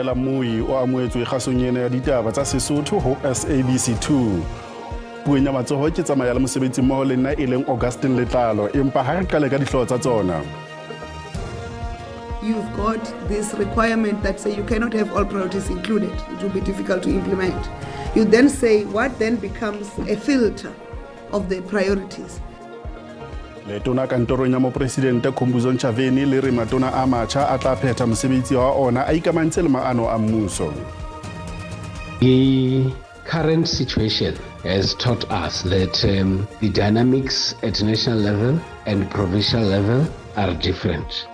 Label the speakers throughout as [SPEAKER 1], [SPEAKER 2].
[SPEAKER 1] Dumela mmui o amohetswe kgasong ena ya ditaba tsa Sesotho ho SABC 2. Puong ya matsoho ke tsamaya le mosebetsi mmoho le nna e leng Augustin Letlalo, empa ha re qale ka dihlooho tsa tsona.
[SPEAKER 2] You've got this requirement that say you cannot have all priorities included. It will be difficult to implement. You then say what then becomes a filter of the priorities.
[SPEAKER 1] Letona kantorong ya mopresidente Khumbudzo Ntshavheni le re matona a matjha a tla phetha mosebetsi wa ona a ikamantse le maano a mmuso.
[SPEAKER 3] The current situation has taught us that the dynamics at national level and provincial level are different.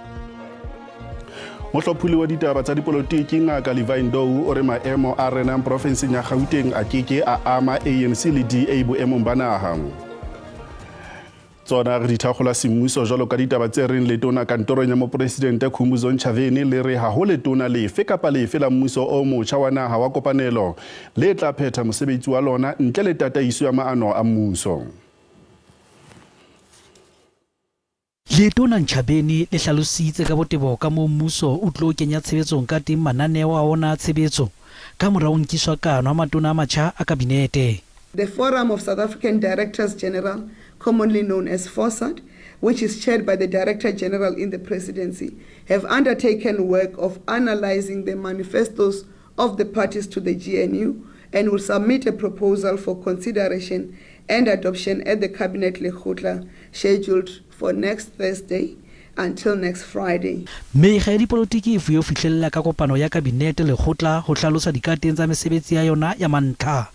[SPEAKER 1] Mohlopholi wa ditaba tsa dipolotiki Ngaka Levi Ndou o re maemo a renang porofenseng ya Gauteng a keke a ama ANC le DA boemong ba naha. Tsona re di thakgola semmuso jwalo ka ditaba tse reng letona kantorong ya mopresidente Khumbudzo Ntshavheni le re ha ho letona lefe kapa lefe la mmuso o motjha wa naha wa kopanelo le tla phetha mosebetsi wa lona ntle le tataiso ya maano a mmuso.
[SPEAKER 4] Letona Ntshavheni le hlalositse ka botebo ka moo mmuso o tlo kenya tshebetsong ka teng mananeo a ona a tshebetso ka mora ho nkiswa kano ha matona a matjha a kabinete.
[SPEAKER 2] The Forum of South African Directors General, commonly known as FOSAD, which is chaired by the Director General in the Presidency, have undertaken work of analyzing the manifestos of the parties to the GNU and will submit a proposal for consideration and adoption at the Cabinet Lekgotla scheduled for next Thursday until next Friday.
[SPEAKER 4] Mekga ya dipolotiki e fuwe ho fihlella ka kopano ya kabinete lekgotla ho hlalosa dikateng tsa mesebetsi ya yona ya mantlha.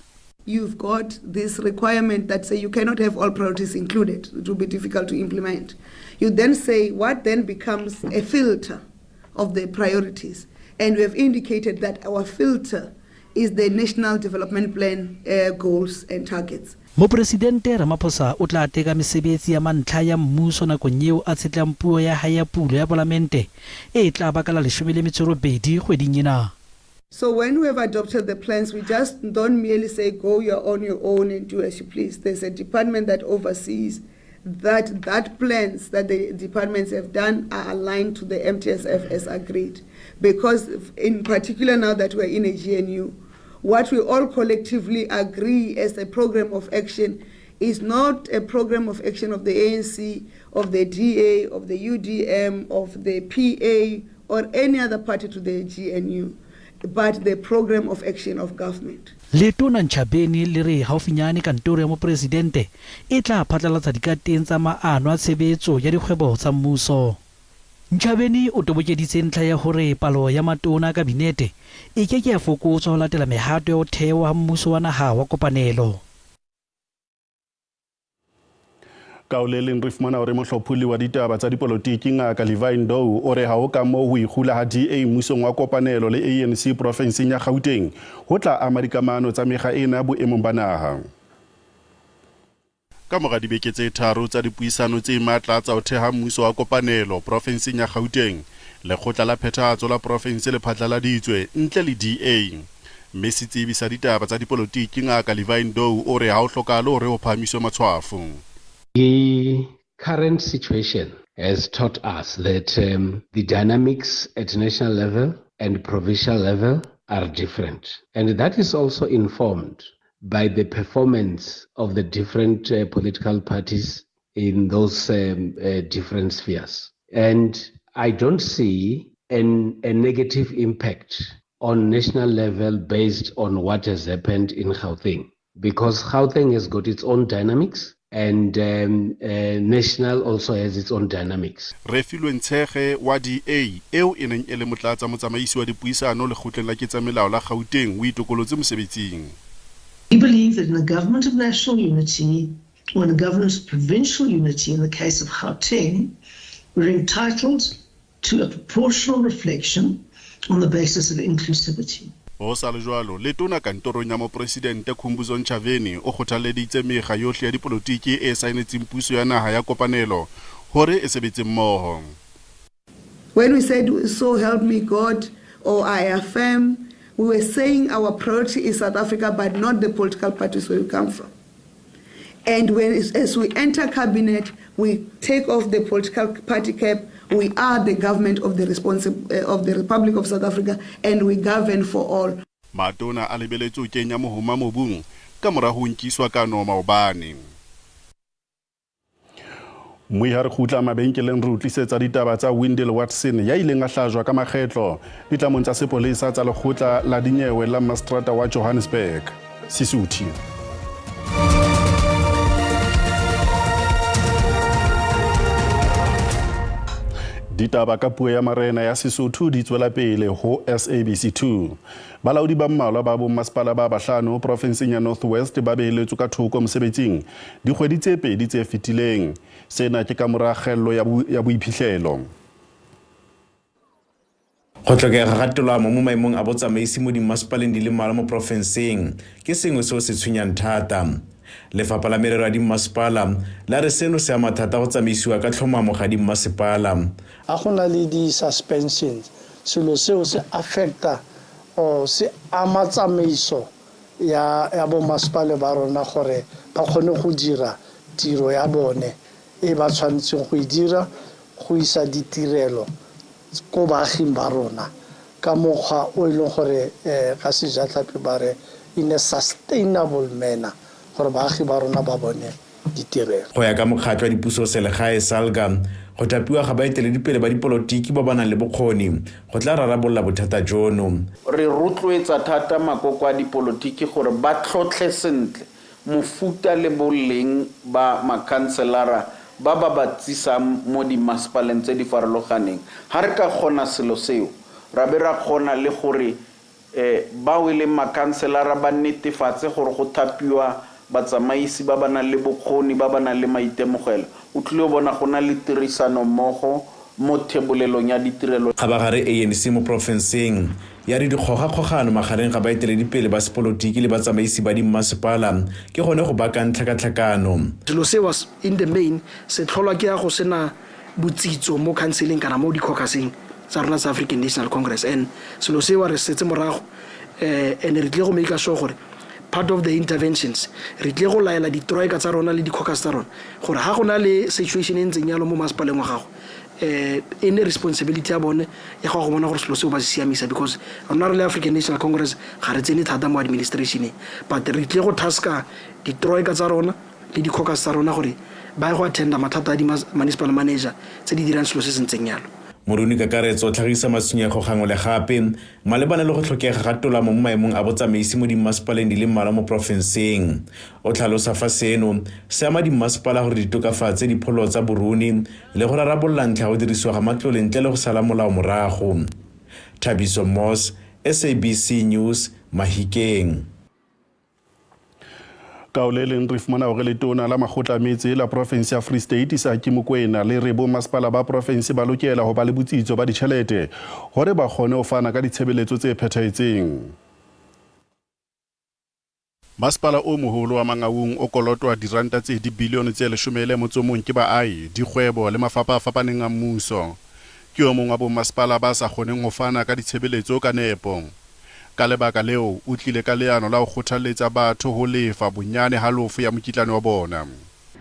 [SPEAKER 2] You've got this requirement that say you cannot have all priorities included. It will be difficult to implement. You then say what then becomes a filter of the priorities. And we have indicated that our filter is the National Development Plan goals and targets.
[SPEAKER 4] Mopresidente Ramaphosa o tla teka mesebetsi ya mantlha ya mmuso nakong eo a tshetlang puo ya hae ya pulo ya palamente e tla ba ka la 18 kgweding ena.
[SPEAKER 2] So when we have adopted the plans, we just don't merely say go you're on your own and do as you please. There's a department that oversees that plans that the departments have done are aligned to the MTSF as agreed. Because in particular now that we're in a GNU, what we all collectively agree as a program of action is not a program of action of the ANC, of the DA, of the UDM, of the PA, or any other party to the GNU, but the program of action of government.
[SPEAKER 4] Letona Ntshavheni le re haufinyane kantoro ya mopresidente e tla phatlalatsa dikateng tsa maano a tshebetso ya dikgwebo tsa mmuso. Ntshavheni o tobokeditse ntlha ya hore palo ya matona a kabinete e ke ke ya fokotswa ho latela mehato ya ho thewa ha mmuso wa naha wa kopanelo.
[SPEAKER 1] Ka ho le leng re fumana hore mohlopholi wa ditaba tsa dipolotiki Ngaka Levi Ndou o re ha ho ka moo ho ikgula ha DA mmusong wa kopanelo le ANC porofenseng ya Gauteng ho tla ama dikamano tsa mekga ena boemong ba naha. Ka mora dibeke tse tharo tsa dipuisano tse matla tsa ho theha mmuso wa kopanelo porofenseng ya Gauteng, lekgotla la phethahatso la porofense le phatlaladitswe ntle le DA. Mme setsebi sa ditaba tsa dipolotiki Ngaka Levi Ndou o re ha ho hlokahale hore ho phahamiswe matshwafo.
[SPEAKER 3] The current situation has taught us that the dynamics at national level and provincial level are different. And that is also informed by the performance of the different political parties in those different spheres. And I don't see a negative impact on national level based on what has happened in Gauteng, because Gauteng has got its own dynamics and national also has its own dynamics.
[SPEAKER 1] Refilwe Ntshege wa DA eo e neng e le motlatsa motsamaisi wa dipuisano lekgotleng la ketsamelao la Gauteng o itokolotse mosebetsing.
[SPEAKER 5] We believe that in a government of national unity or in a government of provincial unity, in the case of Gauteng, we're entitled to a proportional reflection on the basis of inclusivity.
[SPEAKER 1] Ho sa le jwalo, letona kantorong ya mopresidente Khumbudzo Ntshavheni o kgothalleditse mekga yohle ya dipolotiki e saenetseng puso ya naha ya kopanelo hore e sebetse mmoho.
[SPEAKER 2] When we said, so help me God, or I affirm, we were saying our priority is South Africa, but not the political parties where we come from. And as we enter cabinet, we take off the political party cap, We are the government of the of the Republic of South Africa, and we govern for all.
[SPEAKER 1] Matona a lebeletse ho kenya mohoma mobung ka mora ho nkiswa kano maobane. Mmui ha re kgutla mabenkeleng re utlisetsa ditaba tsa Wendell Watson ya ileng a hlajwa ka makgetlo ditlamong tsa sepolesa tsa lekgotla la dinyewe la mastrata wa Johannesburg. Sisuthi. Ditaba ka puo ya marena ya Sesotho di tswela pele ho SABC 2. Balaodi ba mmalwa ba bommasepala ba bahlano profenseng ya North West ba beheletswe ka thoko mosebetsing dikgwedi tse pedi tse fetileng. Sena ke ka mora kgaello ya boiphihlelo.
[SPEAKER 6] Go tlhokega ga tolamo mo maemong a botsamaisi mo dimmasepaleng di le mmalwa mo porofenseng ke sengwe seo se tshwenyang thata. Lefapha la merero ya dimmasepala la re seno se ama thata go tsamaisiwa ka tlhomamo ga dimmasepala.
[SPEAKER 7] A go na le di-suspensions, selo seo se affecta or se ama tsamaiso ya bommasepala ba rona gore ba kgone go dira tiro ya bone e ba tshwanetseng go e dira go isa ditirelo ko baaging ba rona ka mokgwa o e leng gore ka sejatlhapi ba re in a sustainable manner gore baagi ba rona ba bone ditirelo.
[SPEAKER 6] Go ya ka mokgatlho wa dipuso selegae SALGA, go thapiwa ga baeteledipele ba dipolotiki ba ba nang le bokgoni go tla rarabolola bothata jono.
[SPEAKER 8] Re rotloetsa thata makoko a dipolotiki gore ba tlhotlhe sentle mofuta le boleng ba makhanselara ba ba ba tsisang mo dimasepaleng tse di farologaneng. Ha re ka kgona selo seo, ra be ra kgona le gore bao e leng makhanselara ba netefatse gore go thapiwa batsamaisi ba ba nang le bokgoni, ba ba nang le maitemogelo. O tlile go bona go na le tirisanommogo mo thebolelong ya ditirelo.
[SPEAKER 6] Kgabagare ANC mo porofenseng ya re dikgogakgogano magareng ga baeteledipele ba sepolotiki le batsamaisi ba dimmasepala ke gone go bakang tlhakatlhakano.
[SPEAKER 9] Selo se was in the main se tlholwa ke ya go sena botsitso mo councileng kana mo di-caucuseng tsa rona tsa African National Congress, and selo se wa re setse morago and re tlile go make sure gore part of the interventions re tlile go laela di-troika tsa rona le di-caucus tsa rona gore ha go na le situation e ntseng yalo mo masepaleng wa gago e ne responsibility ya bone ya go bona gore selo seo ba se siamisa, because rona re le African National Congress ga re tsene thata mo administrationeng, but re tlile go taska di-troika tsa rona le di-caucus tsa rona gore ba ye go attenda mathata a di-municipal manager tse di dirang selo se se ntseng yalo.
[SPEAKER 6] Moruni Kakaretso o tlhagisa matshwenyego gangwe le gape malebana le go tlhokega ga tolamo mo maemong a botsamaisi mo dimmasepaleng di le mmalwa mo porofenseng. O tlhalosa fa seno se ama dimmasepala gore di tokafatse dipholo tsa boruni le go rarabolola ntlha go dirisiwa ga matlole ntle le go sala molao morago. Thabiso Moss, SABC News, Mahikeng.
[SPEAKER 1] Ka o le leng re fumana hore letona la makgotla metse la province ya Free State Saki Mokoena le re bomasepala ba province ba lokela ho ba le botsitso ba ditjhelete hore ba kgone ho fana ka ditshebeletso tse phethahetseng. Masepala o moholo wa Mangaung o kolotwa diranta tse dibilione tse 11 ke baahi, dikgwebo le mafapha a fapaneng a mmuso. Ke o mong wa bomasepala ba sa kgoneng ho fana ka ditshebeletso ka nepo. Ka lebaka leo o tlile ka leano la ho kgothalletsa batho ho lefa bonyane halofo ya mokitlane wa bona.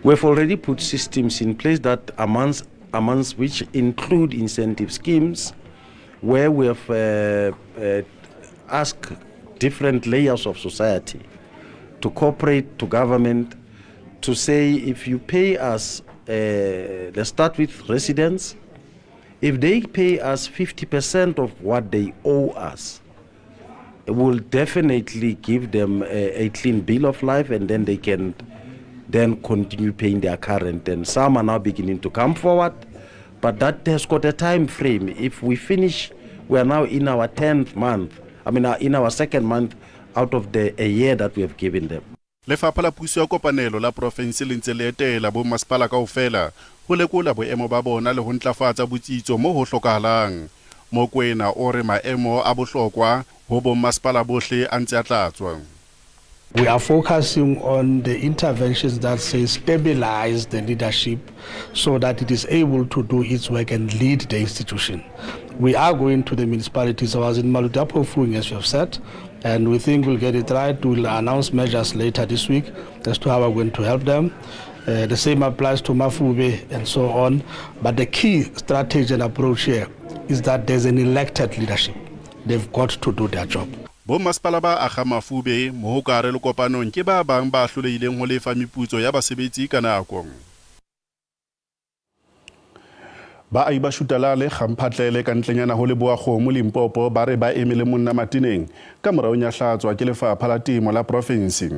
[SPEAKER 10] We've already put systems in place that amongst which include incentive schemes where we have asked different layers of society to cooperate, to government, to say if you pay us, let's start with residents, if they pay us 50% of what they owe us, we'll definitely give them a clean bill of life, and then they can then continue paying their current. And some are now beginning to come forward, but that has got a time frame. If we finish, we are now in our 10th month, I mean, in our second month out of the a year that we have given them.
[SPEAKER 1] Lefapha la Puso ya Kopanelo la province le ntse le etela bommasepala kaofela ho lekola boemo ba bona le ho ntlafatsa botsitso mo ho hlokahalang. Mokoena o re maemo a bohlokwa ho bommasepala bohle a ntse a tlatswa.
[SPEAKER 11] We are focusing on the interventions that say stabilize the leadership so that it is able to do its work and lead the institution. We are going to the municipalities. I was in Maluti-a-Phofung, as you have said, and we think we'll get it right. We'll announce measures later this week as to how we're going to help them. The same applies to Mafube and so on. But the key strategy and approach here is that there's an elected leadership. They've got to do their job.
[SPEAKER 1] Bommasepala ba akga Mafube, Mohokare le Kopanong ke ba bang ba hlolehileng ho lefa meputso ya basebetsi ka nako. Baahi ba Shutalale, Gamphatlele ka ntlenyana ho Leboa-Kgomo, Limpopo ba re ba eme le monna mateneng ka mora ho nyahlatswa ke Lefapha la Temo la profensi.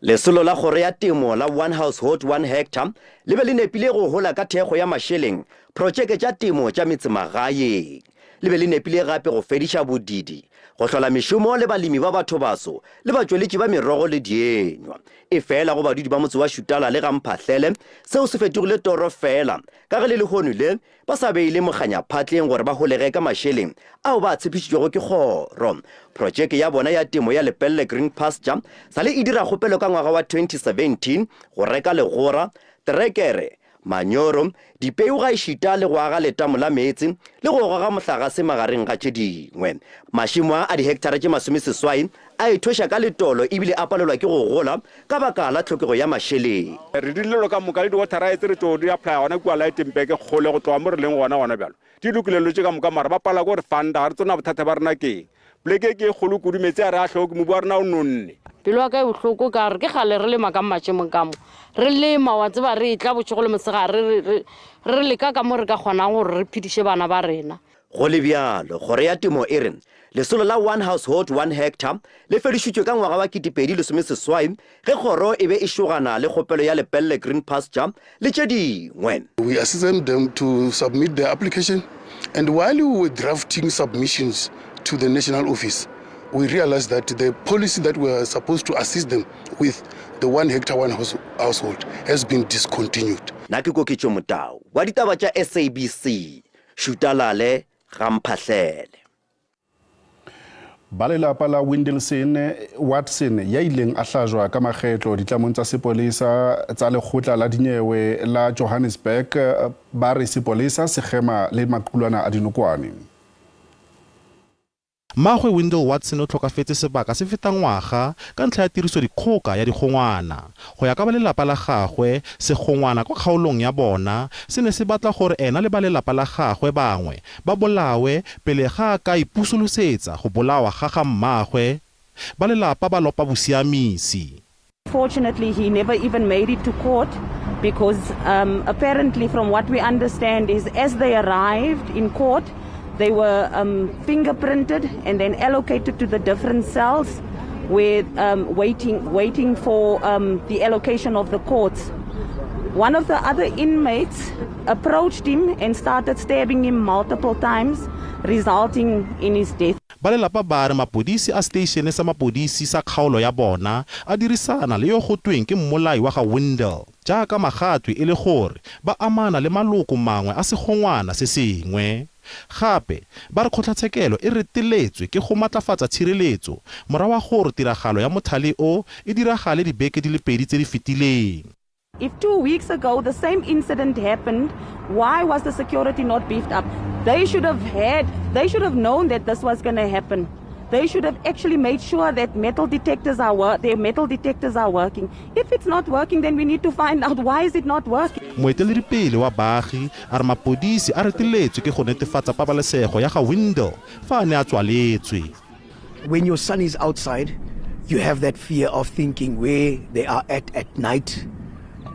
[SPEAKER 12] Lesolo la Kgoro ya Temo la One Household One Hectare le be le nepile go hola ka thekgo ya mašeleng protšeke tša temo tša metsemagaeng. Le be le nepile gape go fediša bodidi, go hlola mešomo le balemi ba bathobaso le batšweletši ba merogo le dienywa. Efela go badudi ba motse wa Šutala le Ga-Mphahlele, seo se fetogile toro feela ka ge le lehono le ba sa beile mokganyaphatleng gore ba holege ka mašeleng ao ba a tshepišitšwego ke kgoro. Protšeke ya bona ya temo ya Lepelle Green Pasture sa le e dira kgopelo ka ngwaga wa 2017 go reka legora, terekere, manyoro, dipeu gaešita le go aga letamo la meetse le go goga mohlagase magareng ga tše dingwe. Mašemo a a dihektare tše masomeseswai a ithweša ka letolo ebile a palelwa ke go gola ka baka la tlhokego ya mašeleng.
[SPEAKER 13] Re dirile dilo ka moka le di-water rights re tšo di applya gona kua Lydenburg kgole go tloga mo re leng gona gona bjalo. Di lokile dilo tše ka moka mara ba palelwa ke go re funda, ga re tsebe na bothata ba rena ke eng. Poleke e ke e kgolo kudu, meetse a re a hloke, mobu wa rena o nonne.
[SPEAKER 14] Pelo ya ka e bohloko ka gore ke kgale re lema ka mašemong ka mo. Re lema, wa tseba, re etla bošego le mosegare re, re, re leka ka mo re ka kgonago gore re phediše bana ba rena.
[SPEAKER 12] Go le bjalo, Kgoro ya Temo e re lesolo la One Household One Hectare le fedišitšwe ka ngwaga wa 2018 ge kgoro e be e šogana le kgopelo ya Lepelle Green Pasture le tše dingwe.
[SPEAKER 15] We assisted them to submit their application and while we were drafting submissions to the national office, we realized that the policy that we are supposed to assist them with, the 1 hectare 1 household, has been discontinued.
[SPEAKER 12] Nna ke Koketšo Motau wa ditaba tša SABC. Šutalale ga Mphahlele.
[SPEAKER 1] Ba lelapa la Windleson Watson ya ileng a hlajwa ka makgetlo ditlamong tsa sepolesa tsa lekgotla la dinyewe la Johannesburg ba re sepolesa se kgema le maqulwana a dinokwane.
[SPEAKER 6] Mmagwe Wendell Watson o tlhokafetse sebaka se feta ngwaga ka ntlha ya tirisodikgoka ya digongwana. Go ya ka ba lelapa la gagwe, segongwana kwa kgaolong ya bona se ne se batla gore ena le ba lelapa la gagwe bangwe ba bolawe pele ga a ka ipusolosetsa go bolawa ga ga mmaagwe. Ba lelapa ba lopa bosiamisi.
[SPEAKER 16] Fortunately, he never even made it to court because apparently from what we understand is as they arrived in court, they were fingerprinted and then allocated to the different cells with waiting for the allocation of the courts. One of the other inmates approached him and started stabbing him multiple times, resulting in his death.
[SPEAKER 6] Ba lelapa ba re mapodisi a seteišene sa mapodisi sa kgaolo ya bona a dirisana le yo go tweng ke mmolai wa ga Windle jaaka magatwe e le gore ba amana le maloko mangwe a segongwana se sengwe. Gape ba re kgotlatshekelo e reteletswe ke go matlafatsa tshireletso morago ga gore tiragalo ya mothale o e diragale dibeke di le pedi tse di fetileng.
[SPEAKER 16] If 2 weeks ago the same incident happened, why was the security not beefed up? They should have had, they should have known that this was going to happen. They should have actually made sure that metal detectors are their metal detectors are working. If it's not working, then we need to find out why is it not working.
[SPEAKER 6] Moeteledipele wa baagi a re mapodisi a reteletswe ke go netefatsa pabalesego ya ga Windle fa a ne a tswaletswe.
[SPEAKER 17] When your son is outside, you have that fear of thinking where they are at night.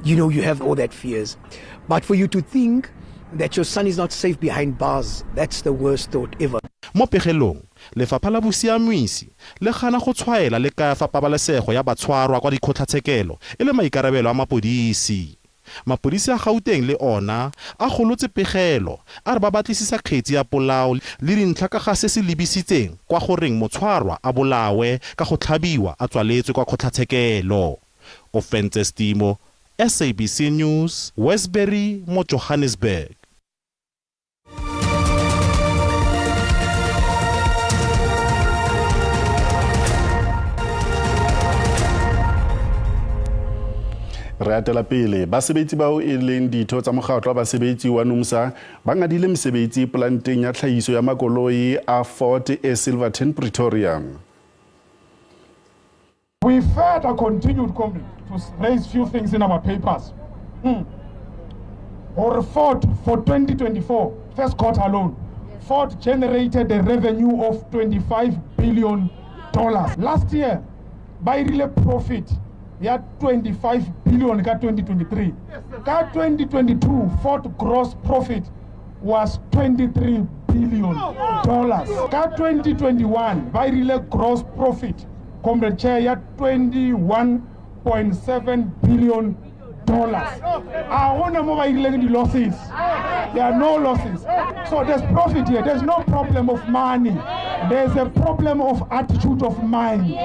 [SPEAKER 17] You have all that fears. But for you to think that your son is not safe behind bars, that's the worst thought ever.
[SPEAKER 6] Mo pegelong, lefapha la bosiamisi le gana go tshwaela le kaya fa pabalesego ya batshwarwa kwa dikgotlatshekelo e le maikarabelo a mapodisi. Mapodisi a Gauteng le ona a golotse pegelo a re ba batlisisa kgetsi ya polao le dintlha ka ga se se lebisitseng kwa goreng motshwarwa a bolawe ka go tlhabiwa a tswaletswe kwa kgotlatshekelo. Ofentse Stimo, SABC News, Westbury mo Johannesburg.
[SPEAKER 1] Re atela pele, basebetsi bao e leng ditho tsa mokgatlo wa basebetsi wa NUMSA ba ngadile mesebetsi polanteng ya tlhahiso ya makoloi a Ford e Silverton, Pretoria.
[SPEAKER 18] We further continued to raise few things in our papers. Or Ford for 2024, first quarter alone, Ford generated a revenue of $25 billion. Last year, ba dirile profit ya 25 billion ka 2023. Ka 2022, Ford gross profit was $23 billion. Ka 2021, ba dirile gross profit, Comrade Chair, ya $21.7 billion. A gona mo ba dirileng di-losses. There are no losses. So there's profit here. There's no problem of money. There's a problem of attitude of mind.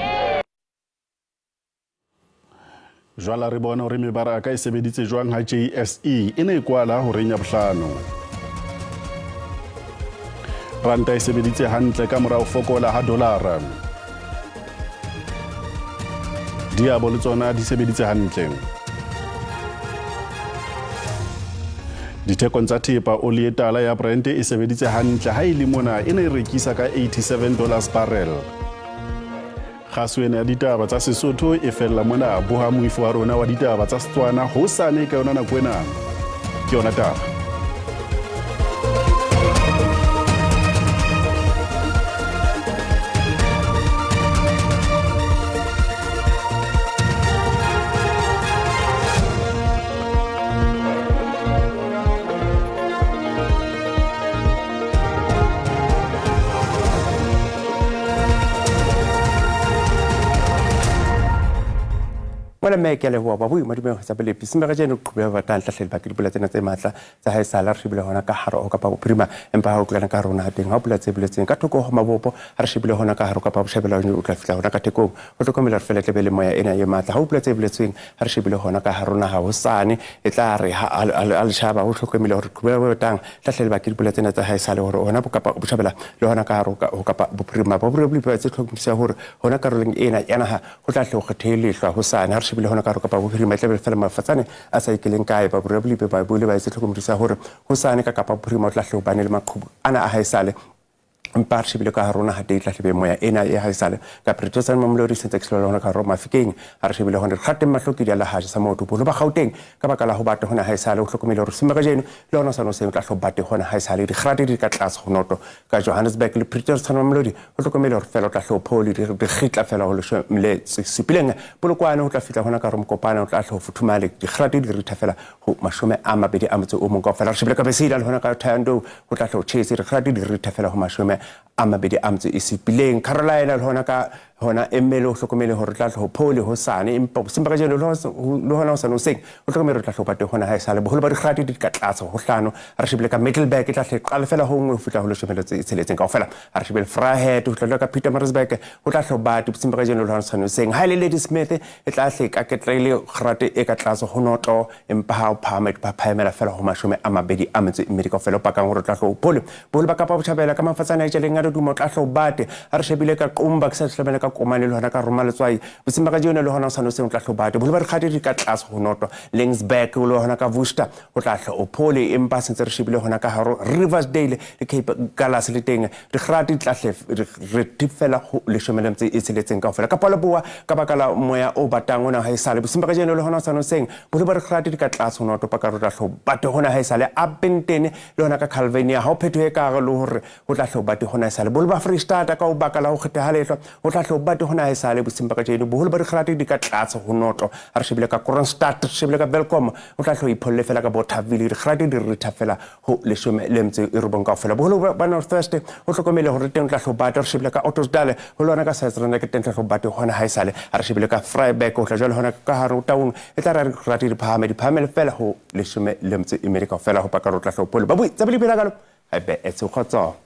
[SPEAKER 1] Jwala re bona hore mebaraka e sebeditse jwang ha JSE e ne e kwala horeng ya bohlano. Ranta e sebeditse hantle ka mora ho fokola ha dolara. Diabo le tsona di sebeditse hantle. Dithekong tsa thepa oli e tala ya Brent e sebeditse hantle ha e le mona e ne e rekisa ka $87 barrel. Kgaso ena ya ditaba tsa Sesotho e fella mona. Boha moifo wa rona wa ditaba tsa Setswana hosane ka yona nako ena. Ke yona taba.
[SPEAKER 19] Wala mme ke a leboha babui madumeng ho tsa belepi seme kajeno qhube ba batlang hlahlele ba ke dipula tsena tse matla tsa haesale re shebile hona ka hare ho Kapa Bophirima, empa ha o tlana ka rona teng ha o pula tse boletseng ka thoko ho mabopo ha re shebile hona ka hare ho Kapa Botjhabela o tla fihla hona ka thekong ho hlokomela re fela tlebe le moya ena e matla ha o pula tse boletsweng ha re shebile hona ka hare rona ha hosane e tla re ha a letjhaba ho hlokomela hore qhube ba batlang hlahlele ba ke dipula tsena tsa haesale hore hona Kapa Botjhabela le hona ka hare ho Kapa Bophirima ba bua tse hlokomisa hore hona karolong ena ya naha ho tla hle ho kgethehile hosane ha re shebile hona ka hare Kapa Bophirima tla be fela mafatsane a sa ikeleng kae ba bua ba bule ba itse hlokomedisa hore hosane ka Kapa Bophirima o tla hle ho bane le maqhubu ana a haesale empa re shebile ka hare rona ha teng tla hlebe moya ena e haesale ka Pretoria Mamelodi sentse ke hona ka hare Mafikeng ha re shebile hona kgateng mahlokedi a lehaja sa motho boholo ba Gauteng ka baka la ho bata hona haesale o hlokomele hore seme kajeno le hona sano seng tla hlo bate hona haesale dikgrate di ka tlase ho noto ka Johannesburg le Pretoria Mamelodi o hlokomele hore fela o tla hlo pholi di kgitla fela ho leshome le supileng Polokwane ho tla fihla hona ka hare Mokopane o tla hlo futhumale dikgrate di ritha fela ho 21 kaofela re shebile ka Besida le hona ka Thohoyandou ho tla hlo tjhese dikgrate di ritha fela ho 27 Carolina le hona ka hona emmele o hlokomele hore tla hlo phole hosane empa simba kajeno le hona hosane hoseng o hlokomele hore tla hlo bate hona haesale boholo ba dikgate di ka tlase ho hlano ha re shebile ka Middelburg e tla hle qala fela ho nngwe ho fihla ho 16 kaofela ha re shebile Vryheid ho tla ka Pietermaritzburg ho tla hlo bate simba kajeno le hona hosane hoseng ha e le Ladysmith e tla hle ka ketlele kgrate e ka tlase ho noto empa ha o phahama ba phahamela fela ho 22 kaofela o pakang hore tla hlo phole boholo ba Kapa Botjhabela ka mafatsane a tjeleng a doduma tla hlo bate ha re shebile ka Qumba ke sa hlomela ka Komane le hona ka Roma Letswai bosimba ka jeno le hona hosane hoseng tla hlo bate boholo ba dikgate di ka tlase ho noto Lensburg le hona ka Worcester ho tla hlo o phole empa sentse re shebile hona ka hare Riversdale le Cape Galas le teng dikgate di tla hle re fela ho 16 kaofela ka Leboa ka baka la moya o batang ona haesale bosimba ka jeno le hona hosane hoseng boholo ba dikgate di ka tlase ho noto paka re tla hlo bate hona haesale Upington le hona ka Calvinia ha o phethohe ka hare le hore ho tla hlo bate hona haesale boholo ba Freestata ka o baka la ho kgetha lehlwa ho tla hlo bate hona haesale bosimba ka jeno boholo ba dikgate di ka tlase ho noto ha re shebile ka Kroonstad re shebile ka Welkom ho tla hlo ipholle fela ka Bothaville dikgate di ritha fela ho 19 kaofela boholo ba North West ho hlokomele hore teng tla hlo bate re shebile ka Ottosdal ho lona ka Satsrana ke teng tla hlo bate hona haesale ha re shebile ka Vryburg ho tla jwale hona ka hare ho Taung e tla re dikgate di phahame di phahamele fela ho 14 kaofela ho paka ro tla hlo phole ba bui tsa bile phela kalo haebe e tse khotso.